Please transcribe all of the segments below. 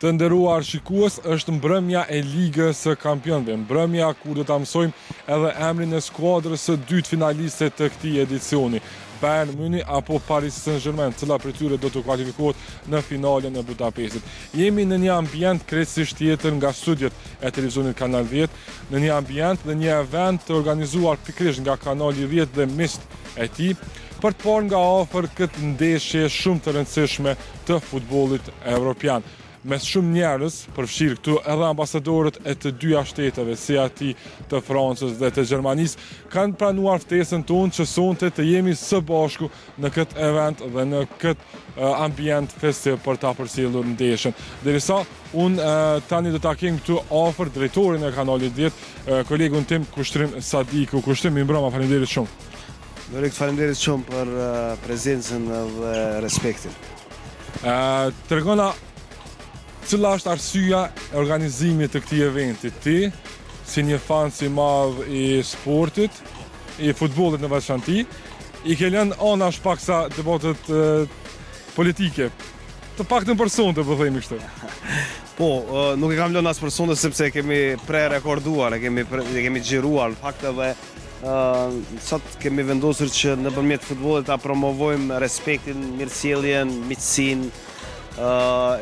Të nderuar shikues, është mbrëmja e Ligës së Kampionëve, mbrëmja kur do ta mësojmë edhe emrin e skuadrës së dytë finaliste të këtij edicioni, Bayern Munich apo Paris Saint-Germain, cila prej tyre do të kualifikohet në finalen e Budapestit. Jemi në një ambient krejtësisht tjetër nga studiot e televizionit Kanal 10, në një ambient dhe një event të organizuar pikërisht nga Kanali 10 dhe miqtë e tij, për të parë nga afër këtë ndeshje shumë të rëndësishme të futbollit evropian. Mes shumë njerëz, përfshirë këtu edhe ambasadorët e të dyja shteteve, si atij të Francës dhe të Gjermanisë, kanë pranuar ftesën tonë që sonte të jemi së bashku në këtë event dhe në këtë ambient festiv për ta përcjellur ndeshjen. Derisa unë tani do ta kem këtu afër drejtorin e kanalit 10, kolegun tim Kushtrim Sadiku. Kushtrim, mirëmbrëma, faleminderit shumë. Lorik, faleminderit shumë për prezencën dhe respektin. Tregona, cila është arsyeja e organizimit të këtij eventi? Ti, si një fans i madh i sportit, i futbollit në veçanti, i ke lënë anash paksa debatet politike. Të paktën për sonte, po themi kështu. Po, nuk e kam lënë as për sonte sepse e kemi pre-rekorduar, e kemi pre, e kemi xhiruar në fakt edhe Sot kemi vendosur që nëpërmjet futbollit ta promovojmë respektin, mirësjelljen, miqësinë,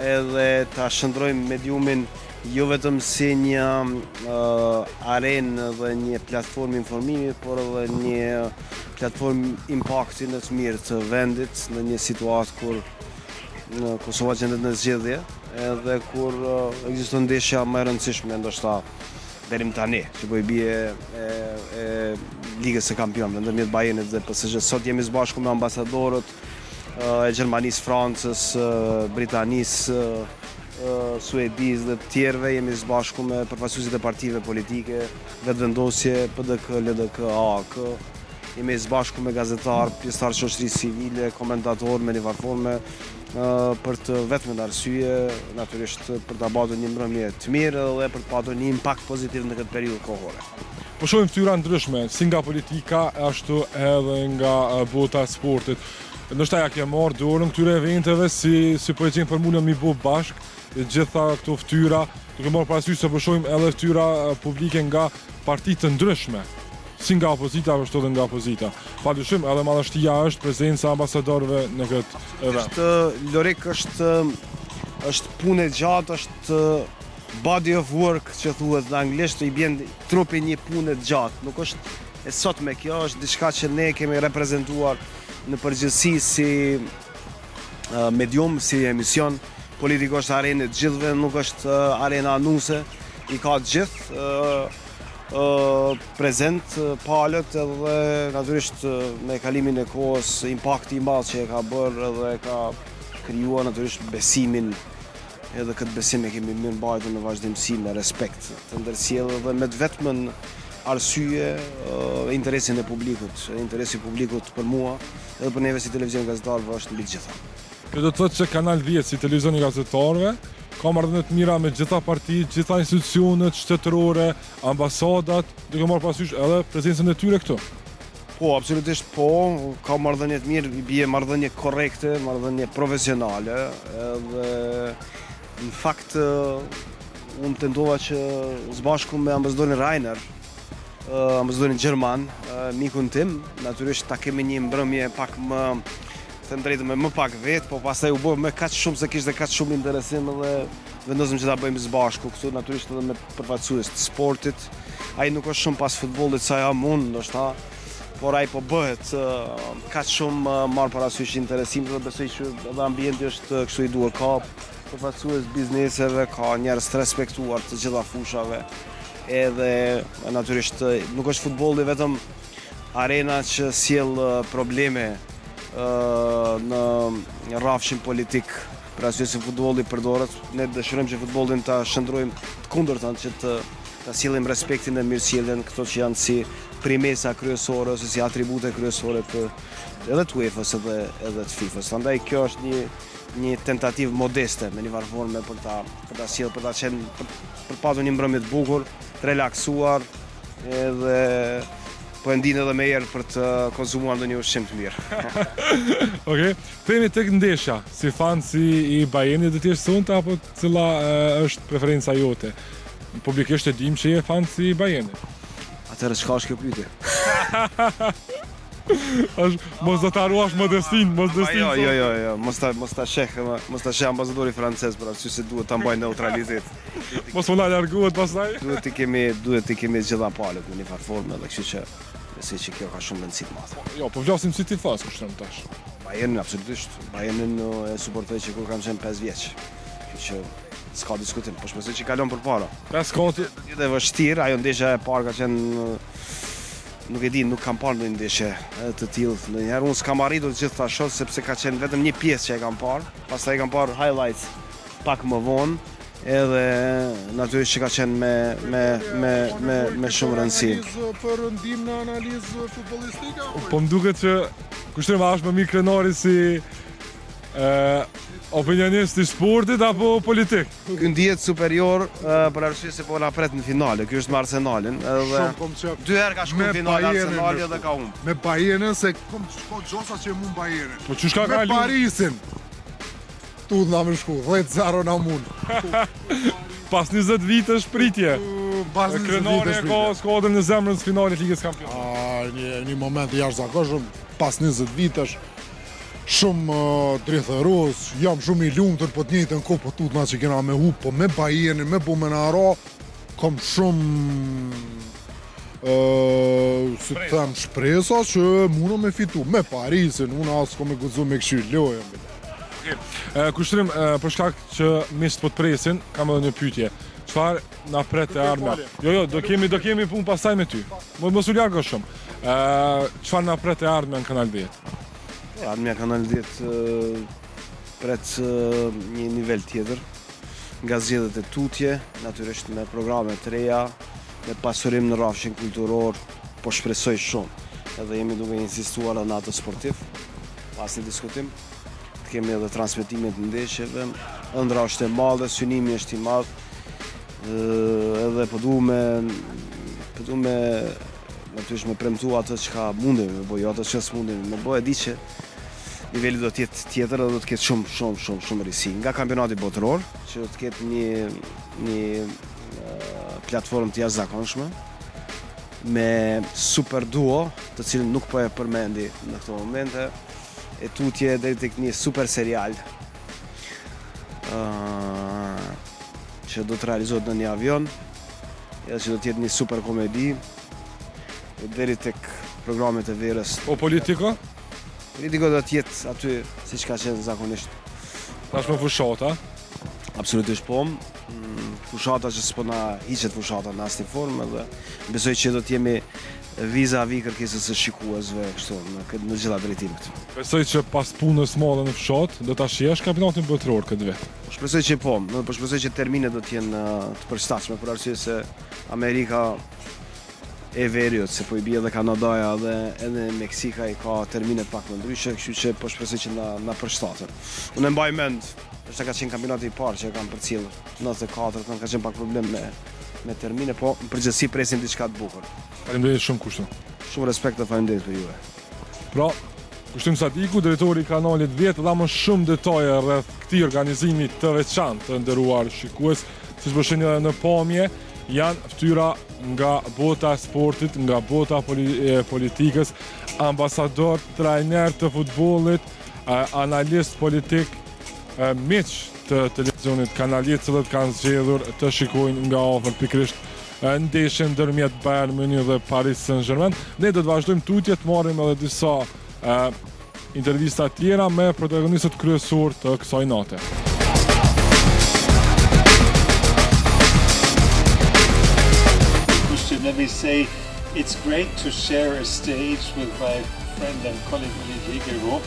edhe ta shndërrojmë mediumin jo vetëm si një arenë dhe një platformë informimi, por edhe një platformë impakti në të mirë të vendit në një situatë kur Kosova gjendet në zgjedhje edhe kur ekziston ndeshja më e rëndësishme ndoshta Deri më tani, që po i bie e, e Ligës së Kampionëve ndërmjet Bayernit dhe PSG. Sot jemi së bashku me ambasadorët e Gjermanisë, Francës, Britanisë, Suedisë dhe të tjerëve, jemi së bashku me përfaqësuesit e partive politike, Vetëvendosje, PDK, LDK, AAK, jemi së bashku me gazetarë, pjesëtarë të shoqërisë civile, komentatorë me një farë forme, për të vetmen arsye, natyrisht për ta patur një mbrëmje të mirë dhe për të patur një impakt pozitiv në këtë periudhë kohore. Po shohim fytyra ndryshme, si nga politika ashtu edhe nga bota e sportit. Ndoshta ja ke marrë dorën këtyre eventeve si si po e gjen formulën mi bo bashkë gjitha këto fytyra, duke marrë parasysh se po shohim edhe fytyra publike nga parti të ndryshme si nga opozita ashtu edhe nga pozita. Pa dyshim edhe madhështia është prezenca e ambasadorëve në këtë event. Është Lorik është është punë e gjatë, është body of work që thuhet në anglisht, i bjen trupi një punë e gjatë. Nuk është e sotme kjo, është diçka që ne kemi reprezentuar në përgjithësi si medium, si emision. Politika është arenë e të gjithëve, nuk është arena anuse, i ka të gjithë prezent palët edhe natyrisht me kalimin e kohës impakti i madh që e ka bërë edhe e ka krijuar natyrisht besimin edhe këtë besim e kemi mirëmbajtur në vazhdimësi me respekt të ndërsjellë dhe me të vetmen arsye interesin e publikut, interesi i publikut për mua edhe për neve si televizion gazetarëve është mbi të gjitha. Kjo do të thotë që Kanal 10 si televizion i gazetarëve ka marrëdhënie të mira me gjitha partitë, gjitha institucionet shtetërore, ambasadat, duke marrë parasysh edhe prezencën e tyre këtu. Po, absolutisht po, ka marrëdhënie të mirë, i bie marrëdhënie korrekte, marrëdhënie profesionale, edhe në fakt unë tentova që së bashku me ambasadorin Rainer, ambasadorin gjerman, mikun tim, natyrisht ta kemi një mbrëmje pak më them drejtën me më pak vetë, po pastaj u bë me kaq shumë se kishte kaq shumë interesim dhe vendosëm që ta bëjmë së bashku këtu, natyrisht edhe me përfaqësues të sportit. Ai nuk është shumë pas futbollit sa jam unë, ndoshta, por ai po bëhet kaq shumë marr parasysh interesimin dhe besoj që edhe ambienti është kështu i duhur. Ka përfaqësues të bizneseve, ka njerëz të respektuar të gjitha fushave. Edhe natyrisht nuk është futbolli vetëm arena që sjell probleme në rrafshin politik, për arsye se futbolli përdoret, ne dëshirojmë që futbollin ta shndërrojmë të kundërtën që të ta sjellim respektin dhe mirësjelljen, këto që janë si primesa kryesore ose si atribute kryesore të edhe të UEFA-s edhe edhe të FIFA-s. Prandaj kjo është një një tentativë modeste me një farë forme për ta për ta sjellë, për ta qenë për, për të patur një mbrëmje të bukur, të relaksuar, edhe. Po e ndin edhe me erë për të konsumuar ndonjë ushqim të mirë. Okej, themi tek ndeshja, si fan si i Bayernit do të jesh sonte apo cila është preferenca jote? Publikisht e dim që je fan si i Bayernit. Atëherë çka është kjo pyetje? Është mos do ta ruash modestin, modestin. Jo, jo, jo, jo, mos ta mos ta sheh, mos ta sheh ambasadori francez për arsye se duhet ta mbaj neutralitet. Mos më na largohet pastaj. Duhet të kemi, duhet të kemi gjitha palët në një farë forme dhe kështu që besoj që kjo ka shumë rëndësi të madhe. Jo, po flasim si tifoz, Kushtrim tash. Bayernin absolutisht, Bayernin e suportoj që kur kam qenë 5 vjeç. Kështu që s'ka diskutim, po shpresoj që kalon përpara. 5 katër. Do të jetë e vështirë, ajo ndeshja e parë ka qenë Nuk e di, nuk kam parë ndonjë ndeshje të tillë ndonjëherë. Unë s'kam arritur të gjithë ta shoh sepse ka qenë vetëm një pjesë që e kam parë. Pastaj kam parë highlights pak më vonë edhe natyrisht që ka qenë me me me me me shumë rëndësi. Për ndihmë në analizë futbollistike apo? Po më duket që Kushtrim a është më mirë Krenari si ë opinionist i sportit apo politik? Ky ndihet superior për arsye se po na pret në finale. Ky është me Arsenalin, edhe Shumë kom qef. Dy herë ka shku në finale Arsenali dhe ka humb. Me Bayernin se kom shko gjosa që e mund Bayernin. Po qysh ka Me Parisin. Tutna me shku, 10-0 na mund. Pas 20 vitesh pritje. Pas 20 Krenari vitesh e ka pritje. skuadrën e zemrës finale të Ligës Kampionëve. A, një, një moment i jashtëzakonshëm, pas 20 vitesh, shumë uh, drithërues, jam shumë i lumtur, po të njëjtën kohë po tutna që kena me hup, po me Bayernin, me bo me na ra, kam shumë uh, si të them, shpresa që mundë me fitu, me Parisin, unë as kom me guxu me këshyr lojën. bile. E, Kushtrim, e, për shkak që miqtë po të presin, kam edhe një pyetje. Çfarë na pret e ardhmja? Jo, jo, do kemi do kemi punë pastaj me ty. Mos mos u largo shumë. Ë, çfarë na pret e ardhmja në Kanal 10? E ardhmja Kanal 10 pret një nivel tjetër nga zgjedhjet e tutje, natyrisht me programe të reja, me pasurim në rrafshin kulturor, po shpresoj shumë. Edhe jemi duke insistuar edhe në atë sportiv, pa asnjë diskutim. Të kemi edhe transmetime të ndeshjeve. Ëndra është e madhe, synimi është i madh. Edhe po du me po du me natyrisht me premtu atë çka mundemi me bo, jo atë që s'mundemi me bo, e di që niveli do të jetë tjetër dhe do të ketë shumë shumë shumë shumë risi. Nga kampionati botëror, që do të ketë një një platformë të jashtëzakonshme me super duo, të cilën nuk po e përmendi në këto momente, e tutje deri tek një super serial uh, që do të realizohet në një avion, edhe që do të jetë një super komedi, e deri tek programet e verës. Po Politiko? Politiko do të jetë aty siç ka qenë zakonisht. Tashmë fushata. Absolutisht po. Mm, fushata që s'po na hiqet fushata në asnjë formë edhe besoj që do të jemi vizavi kërkesës së shikuesve kështu në këtë në gjitha drejtimet. Besoj që pas punës madhe në fshat do ta shijesh kampionatin botëror këtë vit. Po shpresoj që po, po shpresoj që terminet do të jenë të përshtatshme për arsye se Amerika e Veriut, se po i bie edhe Kanadaja dhe edhe Meksika i ka terminet pak më ndryshe, kështu që po shpresoj që na na përshtaten. Unë e mbaj mend, është ka qenë kampionati i parë që e kam përcjellë, 94, ka qenë pak problem me me termine, po në përgjithësi presim diçka të bukur. Faleminderit shumë Kushtrim. Shumë respekt dhe faleminderit për juve. Pra, Kushtrim Sadiku, drejtori i kanalit 10, dha më shumë detaje rreth këtij organizimi të veçantë të nderuar shikues, siç po shihni edhe në pamje, janë fytyra nga bota e sportit, nga bota e politikës, ambasador, trajner të futbollit, analist politik, miq të televizionit Kanal 10, të cilët kanë zgjedhur të shikojnë nga afër pikërisht ndeshjen ndërmjet Bayern Munich dhe Paris Saint-Germain. Ne do të vazhdojmë tutje të marrim edhe disa intervista tjera me protagonistët kryesor të kësaj nate. Let me say, it's great to share a stage with my friend and colleague Olivier Guiraud,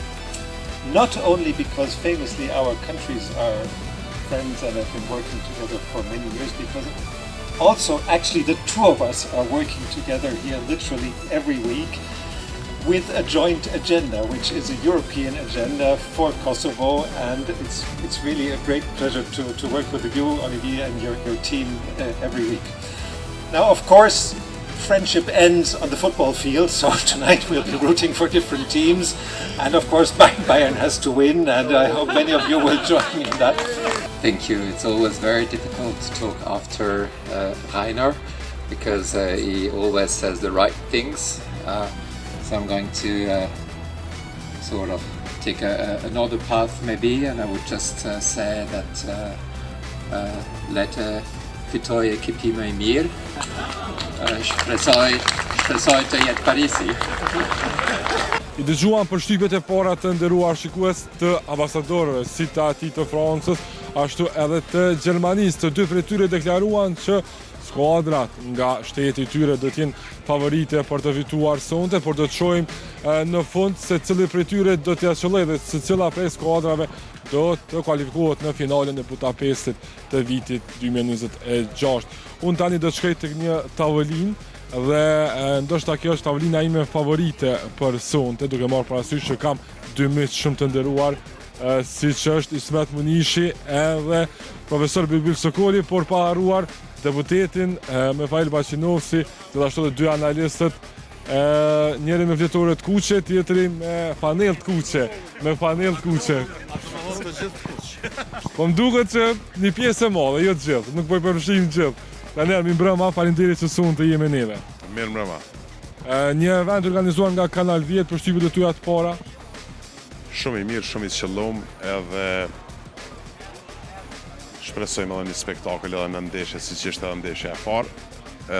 not only because famously our countries are friends and have been working together for many years, because also actually the two of us are working together here literally every week with a joint agenda, which is a European agenda for Kosovo, and it's it's really a great pleasure to, to work with you, Olivier, and your, your team uh, every week. Now, of course, Friendship ends on the football field, so tonight we'll be rooting for different teams. And of course, Bayern has to win, and I hope many of you will join me in that. Thank you. It's always very difficult to talk after uh, Rainer because uh, he always says the right things. Uh, so I'm going to uh, sort of take a, a, another path maybe, and I would just uh, say that uh, uh, le të fitojë ekipi më i mirë. Uh, shpresoj, shpresoj të jetë Parisi. I dëgjuam përshtypjet e para të nderuar shikues të ambasadorëve, si të atij të Francës, ashtu edhe të Gjermanisë. Të dy prej tyre deklaruan që skuadrat nga shteti i tyre do të jenë favorite për të fituar sonte, por do të shohim në fund se cili prej tyre do t'ia qëllojë dhe se cila prej skuadrave do të kualifikohet në finalen e Budapestit të vitit 2026. Unë tani do të shkoj tek një tavolinë dhe ndoshta kjo është tavolina ime favorite për sonte, duke marrë parasysh që kam dy miq shumë të nderuar, siç është Ismet Munishi edhe profesor Bylbyl Sokoli, por pa harruar deputetin Mefail Bajqinovci, gjithashtu edhe dy analistët, njëri me fletore të kuqe, tjetri me fanellë të kuqe, me fanellë të kuqe. Po më duket që një pjesë e madhe, jo të gjithë, nuk po i përfshijmë të gjithë. Daniel, mirëmbrëma, faleminderit që sonte je me neve. Mirëmbrëma. Një event organizuar nga Kanal 10, përshtypjet e tuaja të para? Shumë i mirë, shumë i qëllum, edhe shpresojmë edhe një spektakël edhe në ndeshje, siç ishte edhe ndeshja e parë.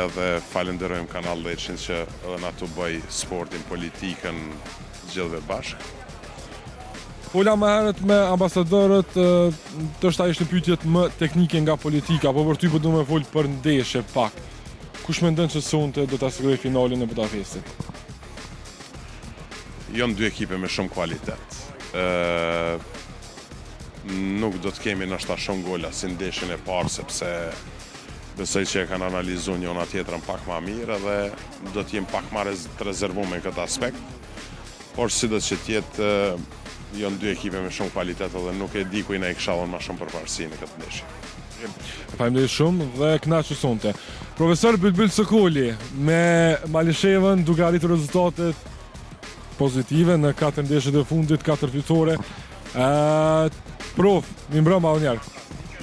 Edhe falenderojmë Kanal 10 që edhe na tuboj sportin, politikën, gjithëve bashkë. Fola më herët me ambasadorët, ndoshta ishte pyetjet më teknike nga politika, po për ty po du me fol për ndeshje pak. Kush mendon që sonte do ta sigurojë finalen e Budapestit? Janë dy ekipe me shumë kualitet. Ë nuk do të kemi ndoshta shumë gola si ndeshjen e parë sepse besoj që e kanë analizuar njëra tjetrën pak ma mirë edhe do të jem pak ma të rezervuar në këtë aspekt. Por si do që të jetë, janë dy ekipe me shumë kualitet edhe nuk e di kujt i kisha dhënë ma shumë përparësi në këtë ndeshje. Faleminderit shumë dhe kënaqu sonte. Profesor Bylbyl Sokoli me Malishevën duke arritur rezultatet pozitive në katër ndeshjet e fundit, katër fitore. Ë prof, mirëmbrëma edhe një herë.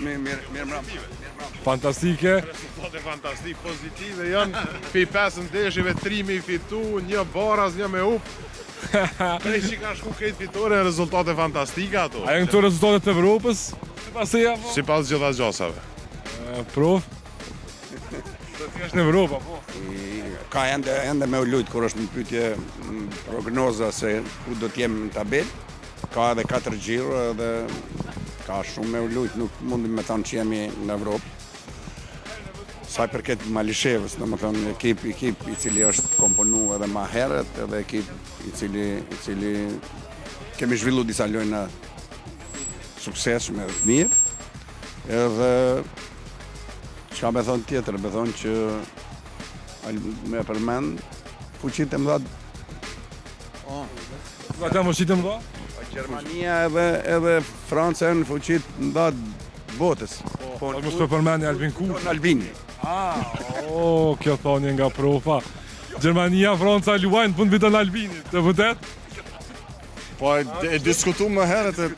Mirë, mirë, mirëmbrëma. Fantastike. Rezultate fantastik, pozitive janë, pi 5 ndeshjeve, 3 me i fitu, një baraz, një me hup. Prej që ka shku krejt fitore, rezultate fantastike ato. A janë këto rezultatet e Evropës? Sipas teje apo? Sipas gjitha gjasave. Ë, Prof. Do të jesh në Evropë apo? Ka ende, ende me u lujt kur është në pyetje prognoza se ku do të jem në tabel. Ka edhe katër xhiro edhe ka shumë me u lujt, nuk mundim me thonë që jemi në Evropë. Sa i përket Malishevës, domethënë ekip, ekip i cili është komponu edhe ma herët, edhe ekip i cili, i cili kemi zhvillu disa lojna suksesshme dhe të mirë. Edhe çka me thonë tjetër, me thonë që me përmend fuqitë e mëdha Sa kanë fuqitë e mëdha? Gjermania edhe edhe Franca janë fuqitë e mëdha të botës. Po, mos po përmendi Albin Kurti. Në Albini. Ah, oh, kjo thonje nga profa. Gjermania, Franca luajnë, fund fiton Albini, deputet? Po, e, e diskutu më herët e,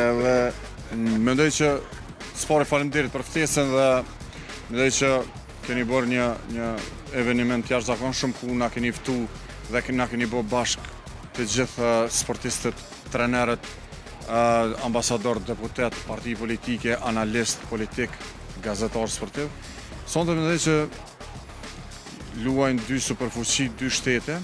edhe mendoj që s'pari faleminderit për ftesën dhe mendoj që keni bërë një një eveniment jashtëzakonshëm ku na keni ftu dhe na keni bërë bashk të gjithë sportistët, trenerët, ambasador, deputet, parti politike, analist politik, gazetar sportiv. Sonte mendoj që luajnë dy superfuqi, dy shtete,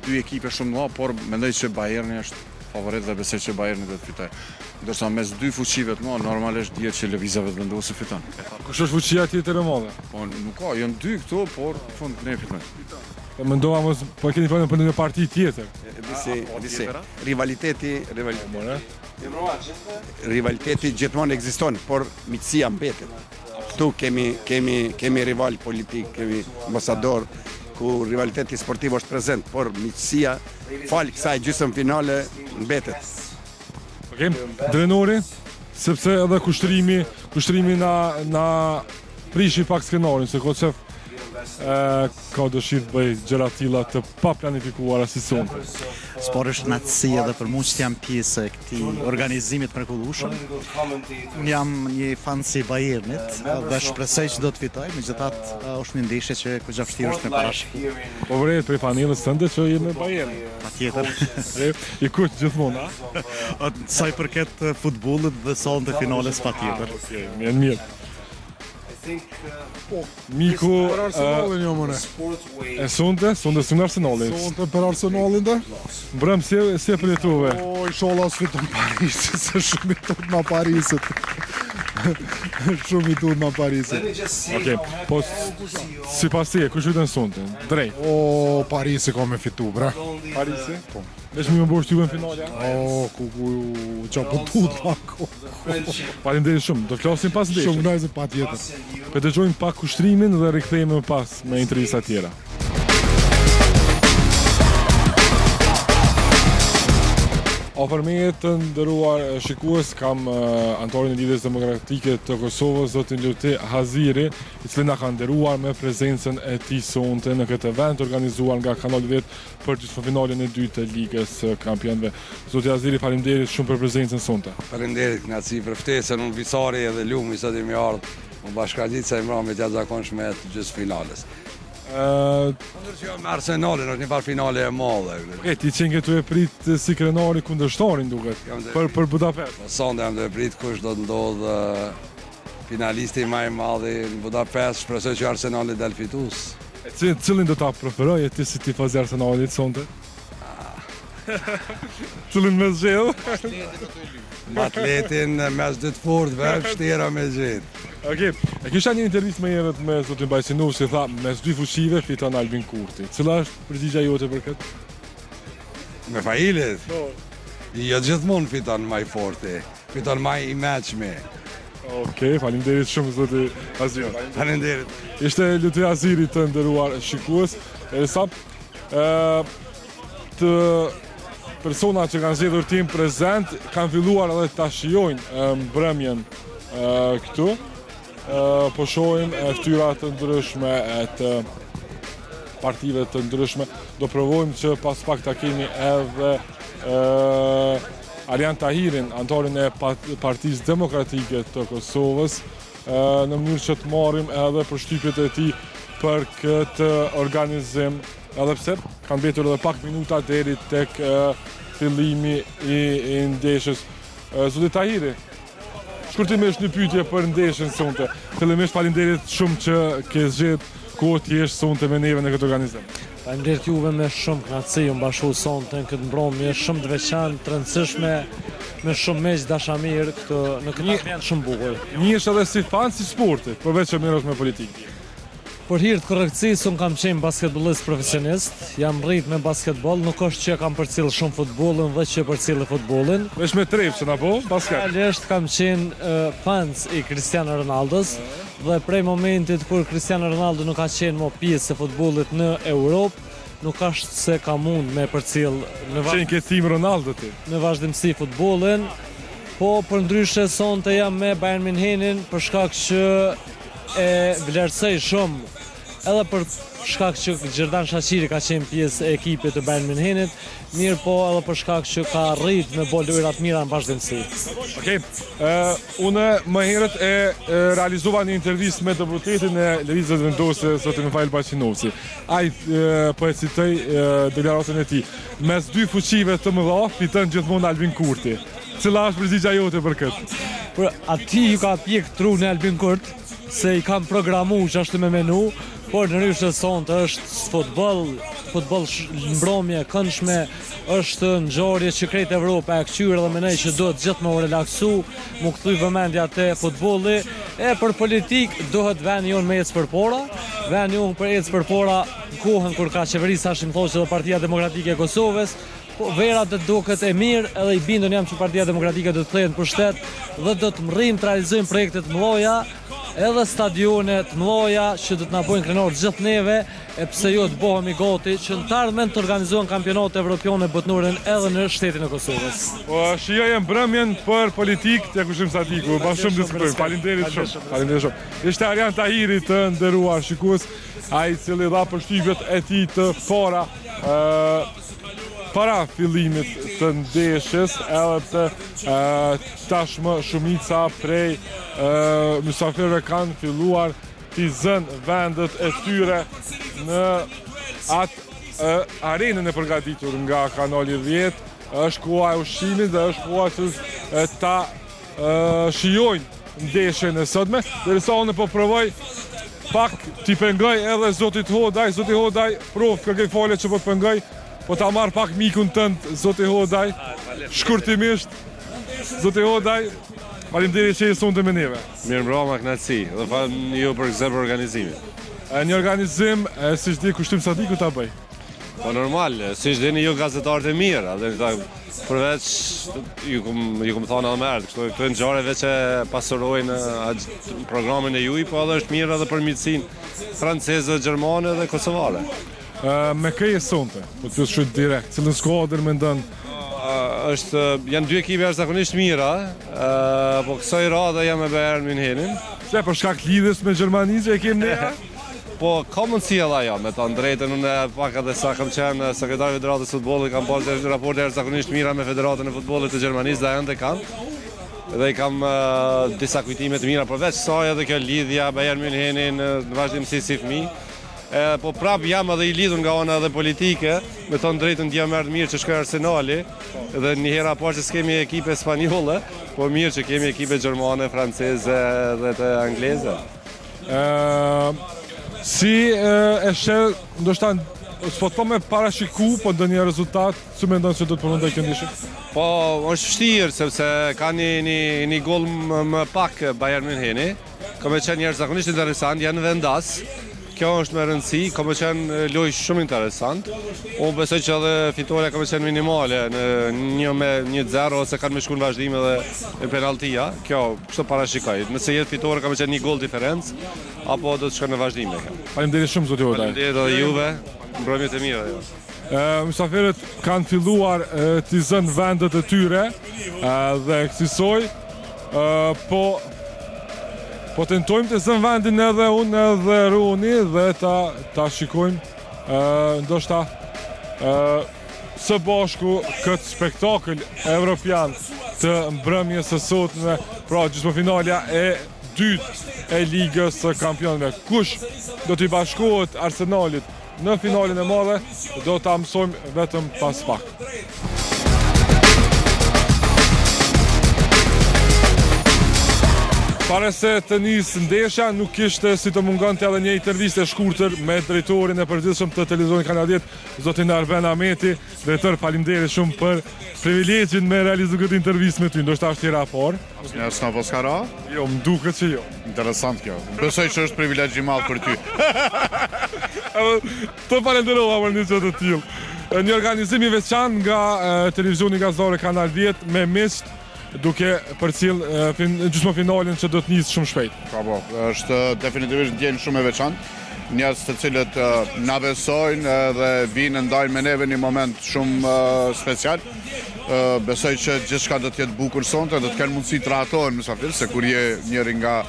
dy ekipe shumë mëdha, por mendoj që Bayerni është favorit dhe besoj që Bayerni do të fitojë. Ndërsa mes dy fuqive të mëdha, normalisht dihet që Lëvizja Vetëvendosje fiton. Kush është fuqia tjetër e madhe? Po nuk ka, janë dy këto, por në fund ne fitojmë. Po mendova mos po e keni fjalën për një parti tjetër. E di si, di si. Rivaliteti, rivaliteti, More. rivaliteti gjithmonë ekziston, por miqësia mbetet. Këtu kemi kemi kemi rival politik, kemi ambasador ku rivaliteti sportiv është prezent, por miqësia fal kësaj gjysmë finale mbetet. Okej, Drenori, sepse edhe kushtrimi, kushtrimi na na prishi pak skenarin, se ka qef. ka dëshirë të bëjë gjëra të tilla të paplanifikuara si sonte. S'pari është kënaqësi edhe për mua që të jam pjesë e këtij organizimi të mrekullueshëm. Unë jam një fans i Bayernit dhe shpresoj që do të fitoj, megjithatë është një ndeshje që goxha vështirë është me parashiku. Po vërehet prej fanellës tënde që je me Bayern. Patjetër. I kuq gjithmonë, a? Sa i përket futbollit dhe sonte finales patjetër. Okej, mirë, mirë. Po, Miku, për Arsenalin jam unë. E sonte, sonte si Arsenalin. Sonte për Arsenalin dhe? Mbrëm si si e përjetove? Po, inshallah s'fiton Parisi, se shumë i tutna Parisit. shumë i tutna Parisit. Okej, po sipas teje, kush fiton sonte? Drejt. O, Parisi ka me fitu, bre. Parisi? Po. Veç mi më bo shtypën finale? O, ku, ku, qa po tutna, ku. Faleminderit shumë. Do flasim pas ndeshjes. Shumë kënaqësi patjetër. Po dëgjojmë pak kushtrimin dhe rikthehemi më pas me intervista tjera. Afër meje të nderuar shikues kam anëtarin e Lidhjes Demokratike të Kosovës, zotin Lutfi Haziri, i cili na ka nderuar me prezencën e tij sonte në këtë event organizuar nga Kanali 10 për gjysmëfinalen e dytë të Ligës së Kampionëve. Zoti Haziri, faleminderit shumë për prezencën sonte. Faleminderit, kënaqësi për ftesën, unë Visari edhe Lumi sot jemi ardhë, u bashkëngjit kësaj mbrëmje të jashtëzakonshme të gjysmëfinales. Ë, Ndër që jam me Arsenalin, është një farë finale e madhe. E ti qenke tu e prit si krenari kundërshtarin duket për për Budapest. Po sonte jam tu e prit kush do të ndodhë finalisti ma i madhi në Budapest, shpresoj që Arsenali del fitues. E cilin do ta preferoje ti si tifoz i Arsenalit sonte? Cilin me zgjedh? Ma të lehtin mes dy të fortëve, vështirë me gjetë. Okej, e kisha një intervistë më herët me zotin Bajqinovci, tha mes dy fuqive fiton Albin Kurti. Cila është përgjigja jote për këtë? Me Failit? Po. Jo gjithmonë fiton ma i forti. Fiton ma i meçmi. Okej, faleminderit shumë zoti Haziri. Faleminderit. Ishte Lutfi Haziri të nderuar shikues. Derisa ë të persona që kanë zgjedhur të jenë prezent kanë filluar edhe ta shijojnë mbrëmjen këtu. Po shohim fytyra të ndryshme të partive të ndryshme. Do provojmë që pas pak ta kemi edhe Arian Tahirin, anëtarin e Partisë Demokratike të Kosovës, në mënyrë që të marrim edhe përshtypjet e tij për këtë organizim, edhe pse kanë mbetur edhe pak minuta deri tek fillimi i ndeshjes. Zoti Tahiri, Shkurtimisht një pyetje për ndeshjen sonte. Fillimisht faleminderit shumë që ke zgjedh kohë të jesh sonte me neve në këtë organizim. Faleminderit juve me shumë kënaqësi jam bashku sonte në këtë mbrëmje shumë të veçantë, të rëndësishme, me shumë miq dashamirë këtu në këtë ambient shumë bukur. Njihesh edhe si fan i sportit, përveç që merresh me politikë. Për hir të korrektësisë, unë kam qenë basketbollist profesionist, jam rrit me basketboll, nuk është që e kam përcjellë shumë futbollin dhe që e përcjelli futbollin. Veç me Trepçën apo basket? Realisht kam qenë fans i Cristiano Ronaldos dhe prej momentit kur Cristiano Ronaldo nuk ka qenë më pjesë e futbollit në Europë, nuk është se kam mund me përcjell në Qenke team Ronaldo ti. Në vazhdimësi futbollin, po përndryshe sonte jam me Bayern Münchenin për shkak që E vlerësoj shumë edhe për shkak që Xherdan Shaqiri ka qenë pjesë e ekipit të Bayern Münchenit, mirëpo edhe për shkak që ka arrit me bo lojra të mira në vazhdimësi. Okej, unë më herët e realizova një intervistë me deputetin e Lëvizjes Vetëvendosje, zotin Mifail Bajqinovci. Ai po e citoj deklaratën e tij. Mes dy fuqive të mëdha fiton gjithmonë Albin Kurti. Cila është përgjigja jote për këtë? Për atij ju ka pjek truni Albin Kurt, se i kanë programu qashtu me menu, por ndryshe sonte është futboll, futboll mbrëmje e këndshme, është ngjarje që krejt Evropa e këqyr dhe mendoj që duhet gjithë me u relaksu, mu kthy vëmendja te futbolli, e për politikë duhet veni jonë me ecë përpara, veni jonë për ecë përpara kohën kur ka qeverisë Hashim Thaçi dhe Partia Demokratike e Kosovës, Po vera do të duket e mirë edhe i bindun jam që Partia Demokratike do të kthehet në pushtet dhe do të mrrijmë të realizojmë projekte të mëdha. edhe stadione të mëdha që do të na bojnë krenar gjithë neve e pse jo të bëhemi gati që në të ardhmen të organizohen kampionate evropiane botënore edhe në shtetin e Kosovës. Po shijoje mbrëmjen për politikë te Kushtrim Sadiku, ma shumë diskutojmë. Faleminderit shumë. Faleminderit shumë. Ishte Arjan Tahiri të nderuar shikues, ai i cili dha përshtypjet e tij të para para fillimit të ndeshjes, edhe pse tashmë shumica prej mysafirëve kanë filluar t'i zënë vendet e tyre në atë arenën e përgatitur nga kanali 10, është koha e ushqimit dhe është koha që ta shijojnë ndeshjen e sotme, derisa unë po provoj pak t'i pengoj edhe zotit Hodaj, zoti Hodaj, prof, kërkoj falje që po të pengoj, po ta marr pak mikun tënd, zoti Hodaj, shkurtimisht, zoti Hodaj, faleminderit që je sonte me neve. Mirëmbrëma, kënaqësi dhe falë ju për për organizimin. Një organizim, siç di Kushtrim Sadiku ta bëj. Po normal, siç dini ju gazetarët e mirë, edhe ta, përveç ju kum ju kum thonë edhe më herët, kështu këto ngjarje veç e pasurojnë programin e juaj, po edhe është mirë edhe për miqësinë franceze, gjermane dhe kosovare. Me kë je sonte? Po të pyes kështu direkt, cilën skuadër mendon? Është janë dy ekipe jashtëzakonisht mira, po kësaj radhe jam me Bayern Münchenin. Pse për shkak lidhjes me Gjermaninë që e kemi ne? Po, ka mundësi edhe ajo, me thënë drejtën, unë pak edhe sa kam qenë sekretar i Federatës së Futbollit, kam pasur raporte jashtëzakonisht mira me Federatën e Futbollit të Gjermanisë dhe ende kam. Dhe i kam disa kujtime të mira, përveç saj edhe kjo lidhja Bayern Münchenin në vazhdimësi si fëmijë. Po prap jam edhe i lidhur nga ana edhe politike, me thënë drejtën dje më erdhi mirë që shkoi Arsenali dhe një herë e parë që s'kemi ekipe spanjolle, po mirë që kemi ekipe gjermane, franceze dhe të angleze. Si e sheh, ndoshta s'po thom me parashiku, po ndonjë rezultat, si mendon se do të përfundojë kjo ndeshje? Po, është vështirë sepse ka një një një gol më, më pak Bayern Müncheni. Ka me qenë jashtëzakonisht interesant, janë vendas. Kjo është me rëndësi, ka me qenë lojë shumë interesant. Unë besoj që edhe fitorja ka me qenë minimale në një me 1-0 ose kanë me shku në vazhdim edhe në penalltia. Kjo kështu parashikoj. Nëse jetë fitore ka me qenë një gol diferencë apo do të shkon në vazhdim kjo. Faleminderit shumë zoti Hodaj. Faleminderit edhe juve. Mbrëmje të mirë jo. Mysafirët kanë filluar t'i zënë vendet e tyre dhe kësisoj po po tentojmë të zëmë vendin edhe unë edhe Roni dhe ta ta shikojmë ndoshta së bashku këtë spektakël evropian të mbrëmjes së sotme, pra gjysmëfinalja e dytë e Ligës së Kampionëve. Kush do t'i bashkohet Arsenalit në finalen e madhe, do ta mësojmë vetëm pas pak. Para se të nisë ndeshja, nuk kishte si të mungonte edhe një intervistë e shkurtër me drejtorin e përgjithshëm të televizionit Kanal 10, zotin Arben Ahmeti. Drejtor, faleminderit shumë për privilegjin me realizu këtë intervistë me ty. Ndoshta është hera e parë. Asnjëherë s'na paska ra? Jo, më duket që jo. Interesant kjo. Besoj që është privilegj i madh për ty. Edhe të falenderova për një gjë të tillë. Një organizim i veçantë nga televizioni gazetar Kanal 10 me miqtë duke përcjell gjysmëfinalen që do të nisë shumë shpejt. Po, po, është definitivisht ndjenjë shumë e veçantë. Njerëz të cilët na besojnë dhe vijnë e ndajnë me neve një moment shumë special. Besoj që gjithçka do të jetë bukur sonte, do të kenë mundësi të rahatohen mysafirët, se kur je njëri nga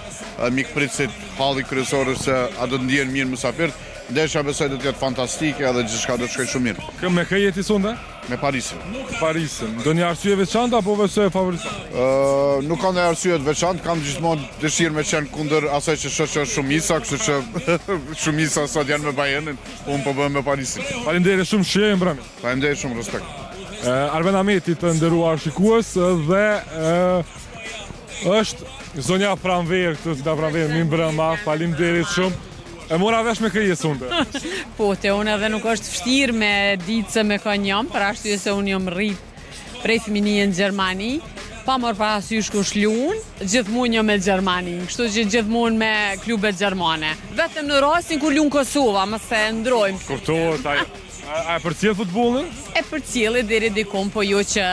mikpritësit, halli kryesor është se a do të ndihen mirë mysafirët. Ndeshja besoj do të jetë fantastike edhe gjithçka do të shkojë shumë mirë. Kë me kë je ti sonte? Me Parisin. Parisin. Ndonjë arsye e veçantë apo veç se e favorizon? Nuk ka ndonjë arsye të veçantë, kam gjithmonë dëshirë me qenë kundër asaj që shoh që është shumica, kështu që shumica sot janë me Bayernin, unë po bëhem me Parisin. Faleminderit shumë, shijoje mbrëmjen. Faleminderit shumë, respekt. Arben Ahmeti të nderuar shikues dhe është zonja Pranverë këtu, zonja Pranverë, mirëmbrëma, faleminderit shumë. E mora vesh me kë je sonte. Po, te unë edhe nuk është vështirë me ditë se me kënd jam, për arsye se unë jam rrit prej fëminie në Gjermani, pa marrë parasysh kush lun, gjithmonë jam me Gjermaninë, kështu që gjithmonë me klubet gjermane. Vetëm në rastin kur lun Kosova, mos e ndrojmë. Kuptohet ajo. A e përcjell futbollin? E përcjelli deri dikun, po jo që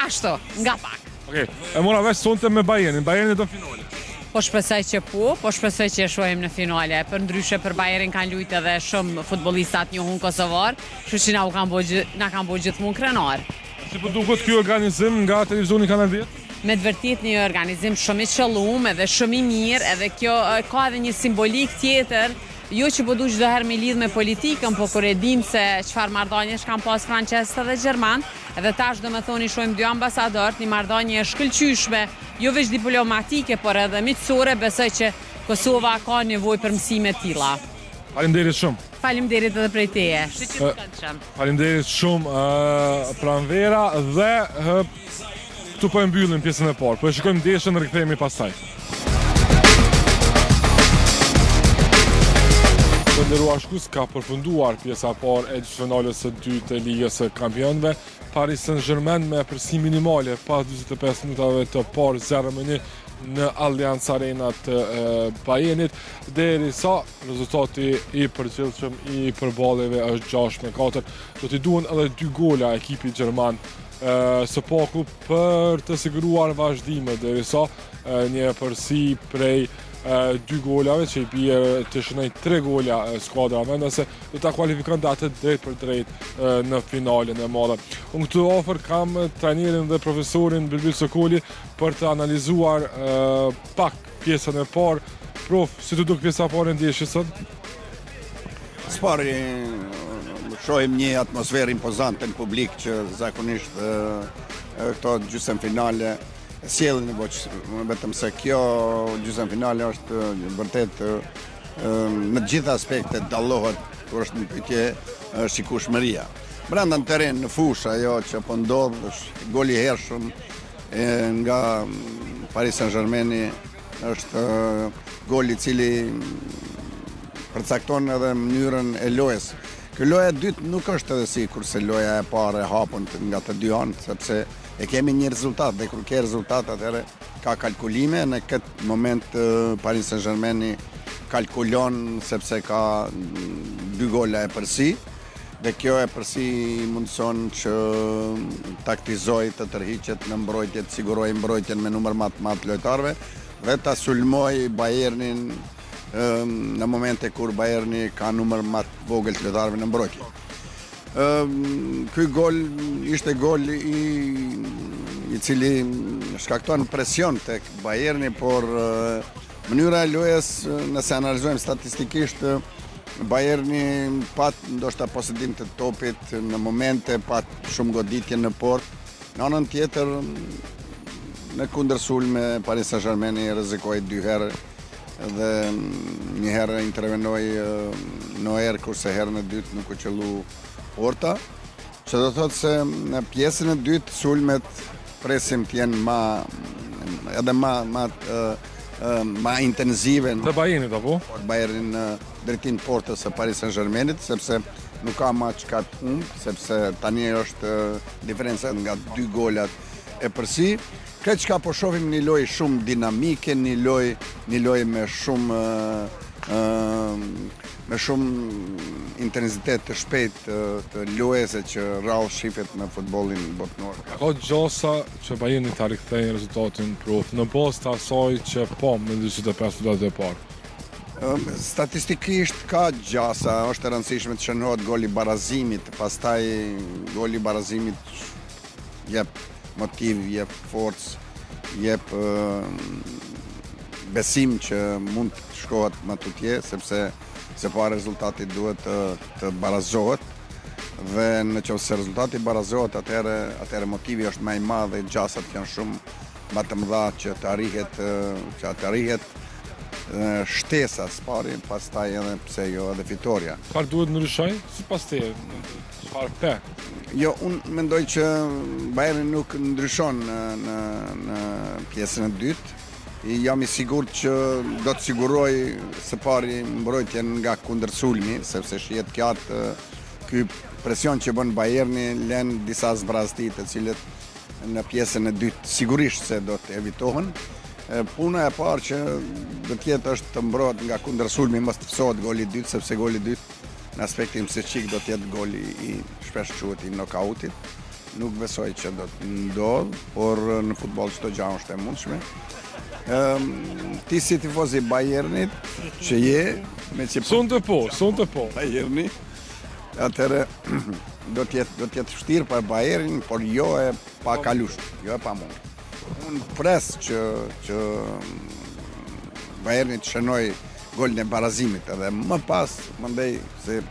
ashtu, nga pak. Okej, e mora vesh sonte me Bayernin. Bayerni do finale. Po shpresoj që po, po shpresoj që e shohim në finale. Përndryshe për Bayernin kanë lujt edhe shumë futbollista të njohun kosovar, kështu që na u kanë bo, na kanë bo gjithmonë krenar. Si po duket ky organizim nga televizioni Kanal 10? Me të vërtetë një organizim shumë i qëllum edhe shumë i mirë, edhe kjo ka edhe një simbolikë tjetër, jo që po du çdo herë me lidh me politikën, po kur e dim se çfarë marrëdhëniesh kanë pas francezët edhe gjermanët, edhe tash domethonë i shohim dy ambasadorët, një marrëdhënie e shkëlqyeshme, jo veç diplomatike, por edhe miqësore, besoj që Kosova ka nevojë për mësime të tilla. Faleminderit shumë. Faleminderit edhe prej teje. Shikim të këndshëm. Faleminderit shumë Pranvera dhe këtu po e mbyllim pjesën e parë. Po e shikojmë ndeshjen, rikthehemi pastaj. Të nderuar shikues, ka përfunduar pjesa e parë e gjysmëfinales së dytë të Ligës së Kampionëve. Paris Saint-Germain me epërsi minimale pas 45 minutave të parë 0-1 në Allianz Arena të Bayernit, derisa rezultati i përgjithshëm i përballjeve është 6-4. Do t'i duhen edhe dy gola ekipit gjerman së paku për të siguruar vazhdimet, derisa një epërsi prej dy golave që i bie të shënojë tre gola skuadra vendase, do ta kualifikonte atë drejtpërdrejt në finalen e madhe. Unë këtu afër kam trajnerin dhe profesorin Bilbil Sokoli për të analizuar pak pjesën e parë. Prof, si t'u duk pjesa e parë e ndeshjes sot? Së pari, shohim një atmosferë impozante në publik që zakonisht këto gjysmëfinale sjellin në boç, vetëm se kjo gjysmëfinale është vërtet në të gjitha aspektet dallohet kur është në pyetje shikueshmëria. Brenda në terren, në fushë, ajo që po ndodh është goli i hershëm nga Paris Saint-Germain është gol i cili përcakton edhe mënyrën e lojës. Kjo loja e dytë nuk është edhe sikurse loja e parë e hapun nga të dy anët, sepse e kemi një rezultat dhe kur ke rezultat atëherë ka kalkulime, në këtë moment Paris Saint-Germain kalkulon sepse ka dy gola epërsi dhe kjo epërsi i mundëson që taktizojë të tërhiqet në mbrojtje, të sigurojë mbrojtjen me numër ma të madh të lojtarëve dhe ta sulmojë Bayernin në momente kur Bayerni ka numër ma të vogël të lojtarëve në mbrojtje. Ky gol ishte gol i i cili shkakton presion tek Bayerni, por mënyra e lojës, nëse analizojmë statistikisht, Bayerni pat ndoshta posedim të topit në momente, pat shumë goditje në portë. Në anën tjetër, në kundërsulme Paris Saint-Germain rrezikoi dy herë dhe një herë intervenoi Neuer, kurse herën e dytë nuk u qëllu porta. Që do thotë se në pjesën e dytë sulmet presim të jenë ma edhe ma ma ma intensive të Bayernit apo? Po Bayernin në drejtim të portës së Paris Saint-Germainit sepse nuk ka ma çka të humb, sepse tani është diferenca nga dy golat epërsi. Krejt çka po shohim një lojë shumë dinamike, një lojë një lojë me shumë me shumë intensitet të shpejtë të, të lojës e që rrallë shifet në futbollin botëror. Ka gjasa që Bayerni ta rikthejë rezultatin prof në bazë të asaj që pamë në 45 minutat e parë. Statistikisht ka gjasa, është e rëndësishme të shënohet goli i barazimit, pastaj goli i barazimit jep motiv, jep forcë, jep besim që mund të shkohet më tutje, sepse së pari rezultati duhet të, të barazohet dhe në qoftë se rezultati barazohet, atëherë atëherë motivi është më i madh dhe gjasat janë shumë më të mëdha që të arrihet që të arrihet shtesa së pari, pastaj edhe pse jo edhe fitorja. Çfarë duhet ndryshojë sipas teje? Çfarë pe? Jo, unë mendoj që Bayerni nuk ndryshon në, në, në pjesën e dytë. Jam i sigurt që do të sigurojë së pari mbrojtjen nga kundërsulmi, sepse shihet qartë ky presion që bën Bayerni lën disa zbrazëti të cilët në pjesën e dytë sigurisht se do të evitohen. Puna e parë që do të jetë është të mbrohet nga kundërsulmi, mos të pësohet goli i dytë, sepse goli i dytë Në aspektin psikik do të jetë goli i shpesh quhet i nokautit. Nuk besoj që do të ndodhë, por në futboll çdo gjë është e mundshme. Ti si tifoz i Bayernit, që je, me që... Sonte po, sonte po. Bayerni, atëherë do të jetë do të jetë vështirë për Bayernin, por jo e pakalueshme, jo e pamundur. Unë pres që që Bayerni të shënojë golin e barazimit edhe më pas mendoj se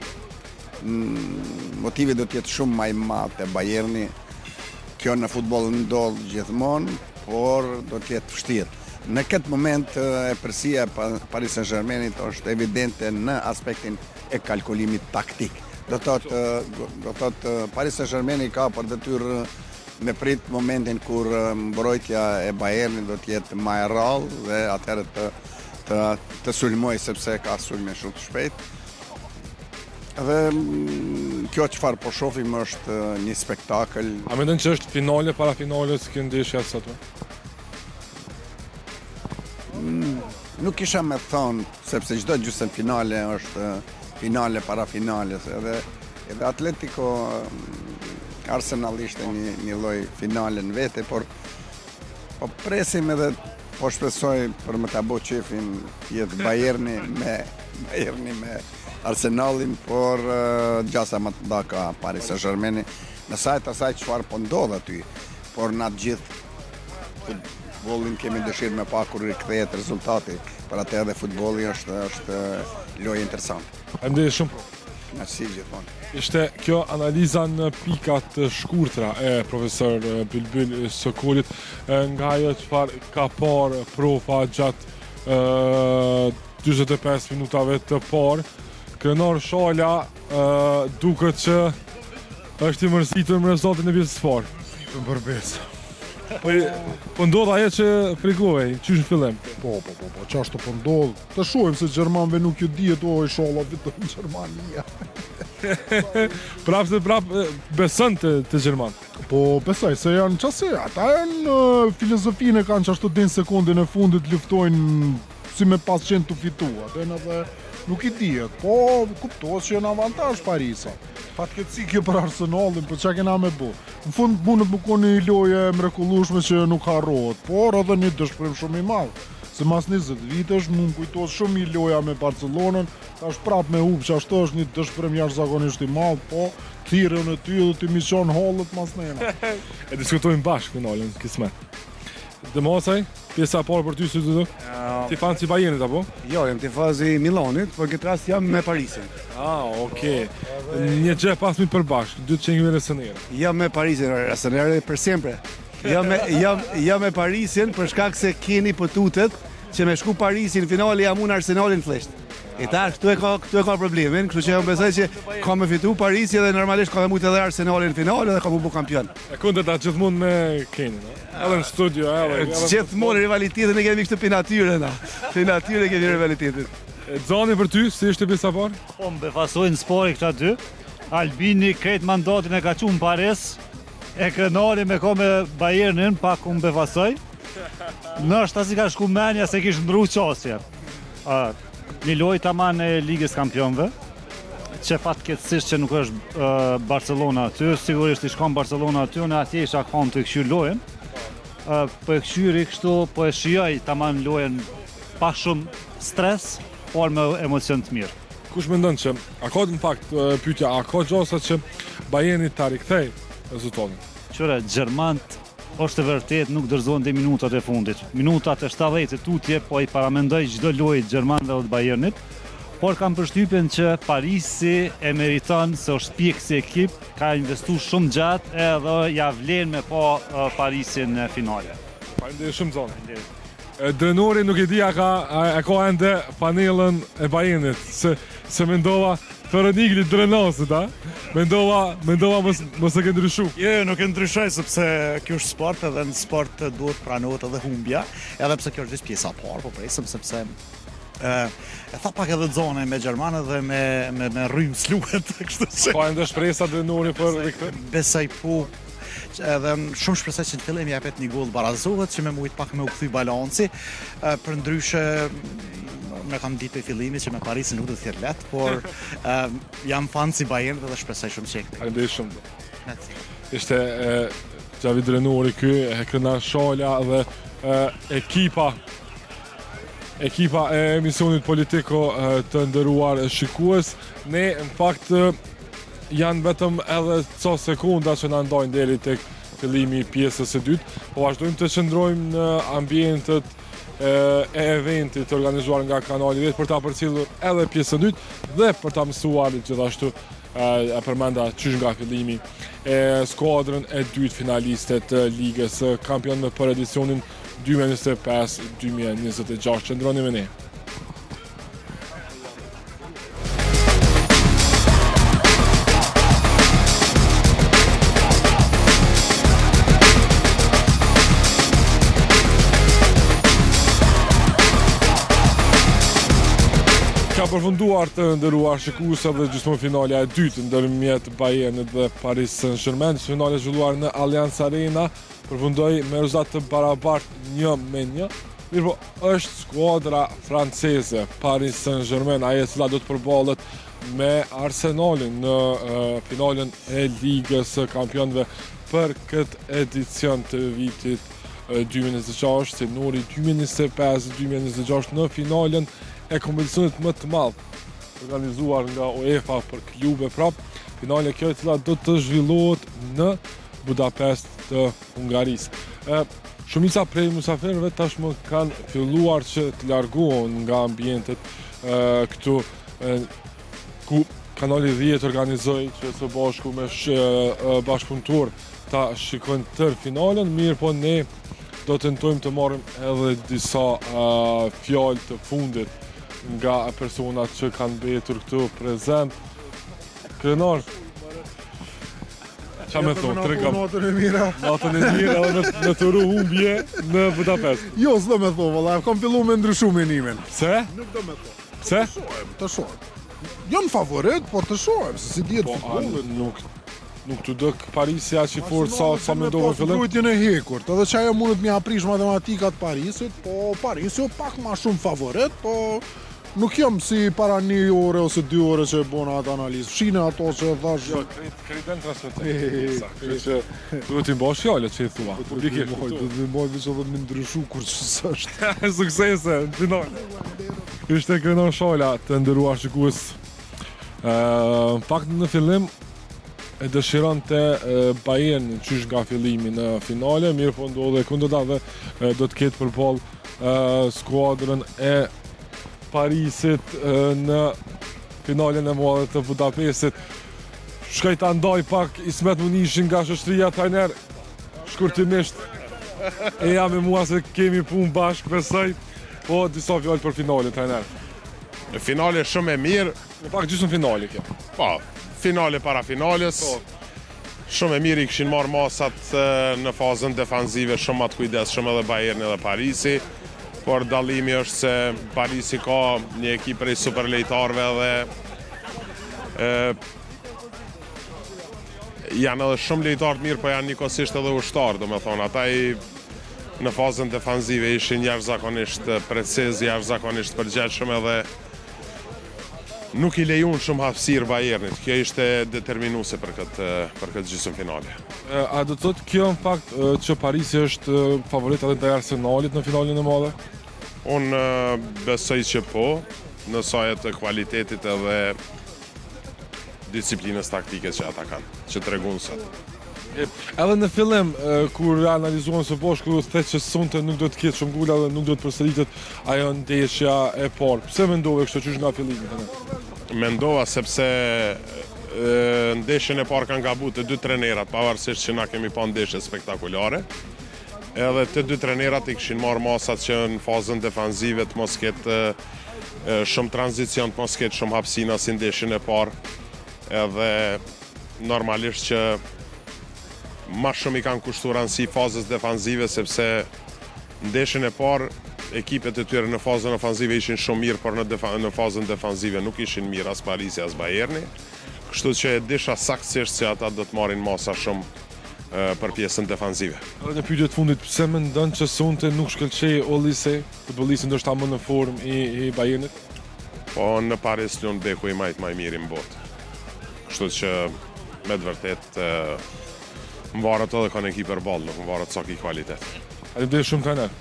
mm, motivi do të jetë shumë më i madh te Bayerni. Kjo në futboll ndodh gjithmonë, por do të jetë vështirë. Në këtë moment epërsia e Paris Saint-Germainit është evidente në aspektin e kalkulimit taktik. Do thotë, do thotë Paris Saint-Germaini ka për detyrë me prit momentin kur mbrojtja e Bayernit do të jetë më e rrallë dhe atëherë të të të sulmojë sepse ka sulme shumë të shpejtë. Dhe mm, kjo çfarë po shohim është një spektakël. A mendon që është finale para finales kjo ndeshja e sotme? Mm, nuk kisha me thonë, sepse çdo gjysmë finale është finale para finales, edhe, edhe Atletico mm, Arsenal ishte një, një lloj finale në vete, por po presim edhe po shpresoj për me ta bo qefin jetë Bayerni me, Bayerni me Arsenalin, por gjasa më të mëdha ka Paris Saint-Germain në sajë të asaj çfarë po ndodh aty, por na të gjithë futbollin kemi dëshirë me pa kur rikthehet rezultati, për atë edhe futbolli është është lojë interesante. Faleminderit shumë. Kënaqësi gjithmonë. Ishte kjo analiza në pika të shkurtra e profesor Bylbyl Sokolit nga ajo çfarë ka parë profa gjatë 45 minutave të parë. Krenar Shala duket që është i mërzitur me rezultatin e pjesës së parë. Mërzitur për besë. Po, po ndodh ajo që frikohej, qysh në fillim. Po, po, po, po, qashtu po ndodh. Të shohim se gjermanëve nuk ju dihet, o, ishalla fiton Gjermania. prapë se prapë beson te, te gjermanët. Po, besoj se janë qasi, ata janë filozofinë e kanë qashtu deri në sekondin e fundit luftojnë si me pas qenë tu fitu, atë edhe nuk i dihet, po kuptohet që janë avantazh Parisa. Fatkeqësi kjo për Arsenalin, po çka kena me bo. Në fund mundet me konë një lojë e mrekullueshme që nuk harrohet, por edhe një dëshpërim shumë i madh. Se mas 20 vitesh mu më kujtohet shumë mirë loja me Barcelonën, tash prap me hup qashtu është një dëshpërim jashtëzakonisht i madh, po thirrën e ty dhe ti mi qon hallet mas nena. E diskutojmë bashkë finalen, kismet. Demosaj, pjesa e parë për ty si të duk? Ti fans i Bayernit apo? Jo, jam tifoz i Milanit, por këtë rast jam me Parisin. Ah, okay. Një gjë pasmi përbashkë, dy të qenë rossoneri. Jam me Parisin, rossoneri per sempre. Jam me jam jam me Parisin për shkak se Keni po tutet që me shku Parisi në finale ja mund Arsenalin flesht. E tash këtu e ka këtu e ka problemin, kështu që unë besoj që ka me fitu Parisi dhe normalisht ka me mujt edhe Arsenalin në finale dhe ka me u bu kampion. E kundërta gjithmonë me Kenin, a? Edhe në studio, edhe edhe Gjithmonë rivalitetin e kemi kështu pi natyre na. Pi natyre kemi rivalitetin. E Xani për ty, si ishte pjesa e parë? Po më befasojnë s'pari këta dy. Albini krejt mandatin e ka çu në Paris. E Krenari me ko me Bayernin, pak më befasoj. Ndoshta s'i ka shku menja se kish ndru qasje. A, një lojë taman e Ligës Kampionëve, që fatkeqësisht që nuk është uh, Barcelona aty, sigurisht ish kon Barcelona aty, unë atje isha kon tu kqyr lojën. Uh, po e kqyri kështu, po e shijoj taman lojën pa shumë stres, por me emocion të mirë. Kush mendon që, a ka në fakt pyetja, a ka gjasa që Bayerni ta rikthej rezultatin? Qyre, gjermant është e vërtetë nuk dorëzohen deri minutat e fundit. Minutat e 70 e tutje, po i paramendoj çdo lojë të gjermanëve dhe të Bayernit, por kam përshtypjen që Parisi e meriton se është pjek si ekip, ka investu shumë gjatë edhe ja vlen me pa Parisin në finale. Faleminderit shumë Zani. Faleminderit. Drenori nuk e di a ka a e ka ende fanellën e Bayernit, se se mendova Feronikli Drenasit, a? Mendova, mendova mos mos e ke ndryshu. Jo, jo, nuk e ndryshoj sepse kjo është sport edhe në sport duhet pranohet edhe humbja, edhe pse kjo është veç pjesa e parë, po presim sepse e, e tha pak edhe Xani me gjermanët dhe me me me rrymë s'luhet, kështu që Ka ende shpresa Drenori për rikthim? Besoj po edhe shumë shpresoj që në fillim jepet një gol barazohet që me mujt pak me u kthy balanci. Për ndryshe unë kam ditë prej fillimit që me Parisin nuk do të jetë lehtë, por jam fan si Bayernit dhe shpresoj shumë që e kthej. Faleminderit shumë. Ishte Xhavit Drenori ky, e Krenar Shala dhe e, ekipa. Ekipa e emisionit Politiko të nderuar shikues, ne në fakt janë vetëm edhe ca sekonda që na ndajnë deri tek fillimi i pjesës së dytë, po vazhdojmë të qëndrojmë në ambientet e eventit të organizuar nga kanali 10 për ta përcjellur edhe pjesën e dytë dhe për ta mësuar gjithashtu e përmenda qysh nga fillimi e skuadrën e dytë finaliste të Ligës së Kampionëve për edicionin 2025-2026. Qëndroni me ne. Ka përfunduar të nderuar shikues edhe gjysmëfinalja e dytë ndërmjet Bayernit dhe Paris Saint-Germain. Finale zhvilluar në Allianz Arena përfundoi me rezultat të barabartë 1 me 1. Mirëpo, është skuadra franceze Paris Saint-Germain, ajo e cila do të përballet me Arsenalin në finalen e Ligës së Kampionëve për këtë edicion të vitit 2026, stinori 2025-2026 në finalen e kompeticionit më të madh organizuar nga UEFA për klube prap. Finale kjo e cila do të zhvillohet në Budapest të Hungarisë. E, shumica prej musafirëve tashmë kanë filluar që të largohen nga ambientet e, këtu e, ku kanali 10 organizoi që së bashku me sh, e, bashkëpunëtor ta shikojnë tërë finalen, mirë po ne do të tentojmë të marrim edhe disa uh, fjalë të fundit nga personat që kanë mbetur këtu prezent. Krenar, Qa me thonë, të regam. Natën e mira. Natën e mirë edhe me, me të ru humbje në Budapest. Jo, s'do me thonë, valla, kam fillu me ndryshu menimin. Pse? Nuk do me thonë. Pse? Të shohim, të shohim. Janë favorit, po të shohim, se si dihet Po, a, futbollit. nuk, nuk të dëk Parisi aq i fortë sa, sa mendove në fillim? Mbrojtjen e hekurt, edhe që ajo mundet m'ia prish matematikat Parisit, po Parisi o pak ma shumë favorit, po nuk jam si para një ore ose dy ore që e bona atë analizë. Fshine ato që e thash. Jo, krejt krejt në transmetim. Saktë, kështu që duhet t'i mbash fjalët që i thua. Publikisht. Duhet t'i mbaj veç edhe me ndryshu kur që s'është. Suksese në finale. Ishte Krenar Shala, të nderuar shikues. Ë, në fakt në fillim e dëshironte Bayern qysh nga fillimi në finale, mirë po ndodhi e kundërta dhe e, do të ketë përballë ë, skuadrën e Parisit e, në finalen e madhe të Budapestit. Shkoj ta ndaj pak Ismet Munishin nga shoqëria trajner. Shkurtimisht e jam me mua se kemi punë bashkë, besoj. Po disa fjalë për finalen trajner. Finale shumë e mirë. Në pak gjysmë finale kjo. Po, finale para finales. Po. Shumë e mirë i kishin marrë masat e, në fazën defanzive shumë më të kujdesshëm edhe Bayerni edhe Parisi. Por dallimi është se Parisi ka një ekip prej super lojtarëve dhe e, janë edhe shumë lojtarë të mirë, po janë njëkohësisht edhe ushtarë, do me thonë, ata i në fazën defanzive ishin jashtëzakonisht preciz, jashtëzakonisht përgjegjshëm edhe nuk i lejun shumë hapësirë Bayernit. Kjo ishte determinuese për këtë për këtë gjysmë finale. E, A do të thotë kjo në fakt e, që Parisi është e, favorit edhe ndaj Arsenalit në finalen e madhe? Unë e, besoj që po, në saje të kualitetit edhe disiplinës taktike që ata kanë, që tregun sot. Edhe në fillim, e, kur analizuam së bashku, the që sonte nuk do të ketë shumë gola dhe nuk do të përsëritet ajo ndeshja e parë. Pse mendove kështu qysh nga fillimi tani? Mendova sepse e, ndeshjen e parë kanë gabu të dy trenerat, pavarësisht që na kemi pa ndeshje spektakulare. Edhe të dy trenerat i kishin marrë masat që në fazën defanzive të mos ketë e, shumë tranzicion, të mos ketë shumë hapësina si ndeshjen e parë. Edhe normalisht që ma shumë i kanë kushtuar rëndësi fazës defanzive sepse ndeshjen e parë ekipet e tyre në fazën ofanzive ishin shumë mirë, por në, defa, në fazën defanzive nuk ishin mirë as Parisi as Bayerni. Kështu që e disha saktësisht se ata do të marrin masa shumë e, për pjesën defanzive. Edhe një pyetje të fundit, pse mendon që sonte nuk shkëlqej Olise, futbollisti ndoshta më në formë i, i Bayernit? Po në Paris lun beku i majt më i miri në botë. Kështu që me të vërtet e, më varet edhe kanë ekip përballë, nuk më varet sa ki kualitet. Faleminderit shumë trajner.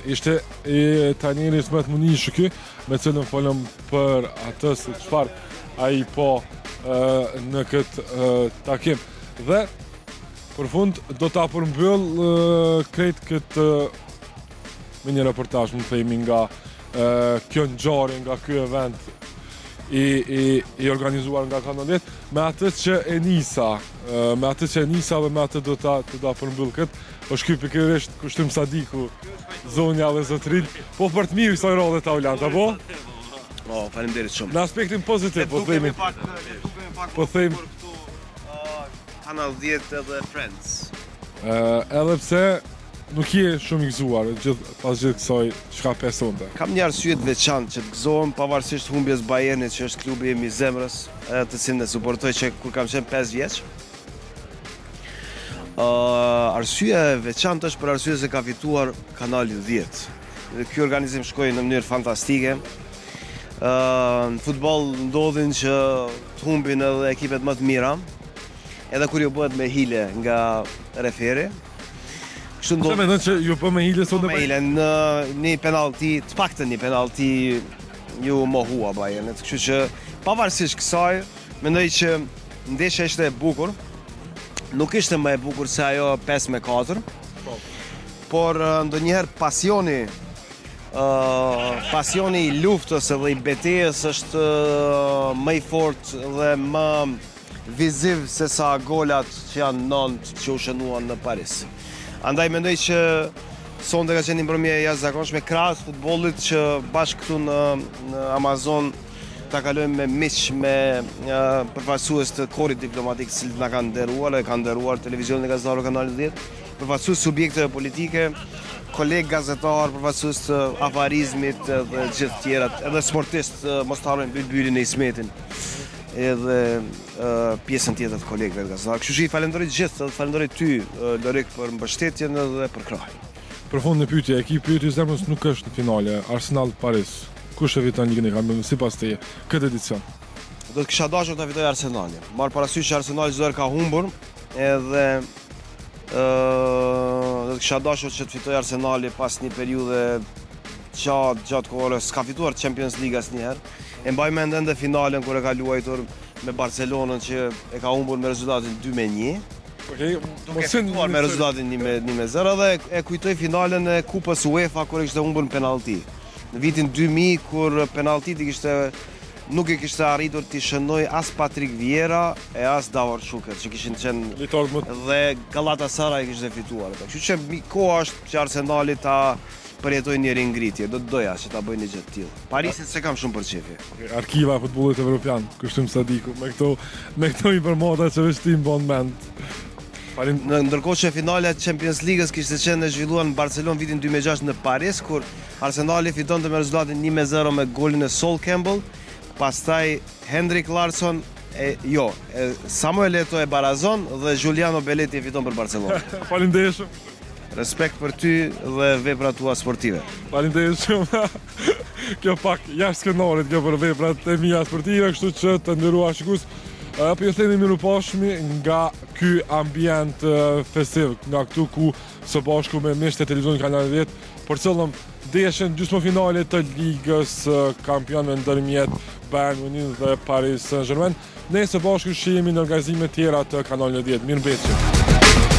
Ishte i trajneri Ismet Munishi ky, me cilën folëm për atë se çfarë ai po në këtë takim. Dhe për fund do ta përmbyll krejt këtë me një reportazh, mund të themi nga kjo ngjarje, nga ky event i, i, i organizuar nga Kanal 10, me atë që e nisa, me atë që e nisa dhe me atë do ta, do ta përmbyll këtë, është ky pikërisht Kushtrim Sadiku, zonja dhe zotërinj, po për të mirë kësaj radhe Taulant, apo? Po, faleminderit shumë. Në aspektin pozitiv, po themi. Po themi. Kanal 10 edhe Friends. Edhe pse nuk je shumë i gëzuar gjithë pas gjithë kësaj çka pe sonte. Kam një arsye të veçantë që të gëzohem pavarësisht humbjes Bayernit që është klubi im i zemrës, edhe të cilin e suportoj që kur kam qenë 5 vjeç. Uh, arsyeja e veçantë është për arsye se ka fituar kanali 10. Dhe ky organizim shkoi në mënyrë fantastike. Uh, në futboll ndodhin që të humbin edhe ekipet më të mira, edhe kur ju bëhet me hile nga referi. Kështu ndodh. Pse mendon që ju bë me hile sot me hile në një penallti, të paktën një penallti ju mohua Bayernit. Kështu që pavarësisht kësaj, mendoj që ndeshja ishte e bukur. Nuk ishte më e bukur se ajo 5 me 4. Po. Por ndonjëherë pasioni pasioni i luftës edhe i betejës është më i fortë dhe më viziv se sa golat që janë 9 që u shënuan në Paris. Andaj mendoj që sonte ka qenë një mbrëmje e jashtëzakonshme krahas futbollit që bashkë këtu në, në Amazon ta kalojmë me miq, me përfaqësues të korit diplomatik të cilët na kanë nderuar dhe kanë nderuar televizionin e gazetarëve Kanalit 10, përfaqësues subjekteve politike, kolegë gazetarë, përfaqësues të afarizmit dhe gjithë tjerat, edhe sportistë, mos të harrojmë Bylbylin e Ismetin edhe pjesën tjetër të kolegëve gazetarë. Kështu që i falenderoj të gjithë, edhe falenderoj ty Lorik për mbështetjen dhe përkrahjen. Për fund një pyetje, ekipi yt i zemrës nuk është në finale, Arsenal Paris. Kush e fiton Ligën e Kampionëve sipas teje këtë edicion? Do të kisha dashur ta fitojë Arsenali. Marr parasysh që Arsenali çdo herë ka humbur, edhe do të kisha dashur që të fitojë Arsenali pas një periudhe gjatë gjatë kohore, s'ka fituar Champions League asnjëherë. E mbaj mend ende finalen kur e ka luajtur me Barcelonën që e ka humbur me rezultatin 2 me 1. Okej, duke fituar me rezultatin 1 me 1 me 0 dhe e kujtoj finalen e Kupës UEFA kur e kishte humbur në penallti. Në vitin 2000 kur penalltit i kishte nuk e kishte arritur t'i shënoj as Patrick Vieira e as Davor Šuker, që kishin qenë lojtarët më dhe Galatasaray kishte fituar atë. Kështu që koha është që Arsenali ta përjetojë një ringritje, do të doja që ta bëjë një gjë të tillë. Parisin s'e kam shumë për qefi. Arkiva e futbollit evropian, Kushtrim Sadiku, me këto me këto informata që veç ti mban mend. Parim... Në ndërkohë që finalja e Champions League-s kishte qenë e zhvilluar në Barcelonë vitin 2006 në Paris, kur Arsenali fitonte me rezultatin 1-0 me golin e Sol Campbell, pastaj Henrik Larsson e jo, e Samuel Eto'o e barazon dhe Juliano Belletti e fiton për Barcelonën. Faleminderit shumë. Respekt për ty dhe veprat tua sportive. Faleminderit shumë. Kjo pak jashtë skenarit kjo për veprat e mia sportive, kështu që të nderuar shikues, po ju themi mirupafshim nga ky ambient festiv, nga këtu ku së bashku me miqtë e televizionit Kanal 10 Përcollëm ndeshjen gjysmëfinale të Ligës së Kampionëve ndërmjet Bayern Munich dhe Paris Saint-Germain. Ne së bashku shihemi në organizime tjera të Kanalit 10. Mirëmbetshi.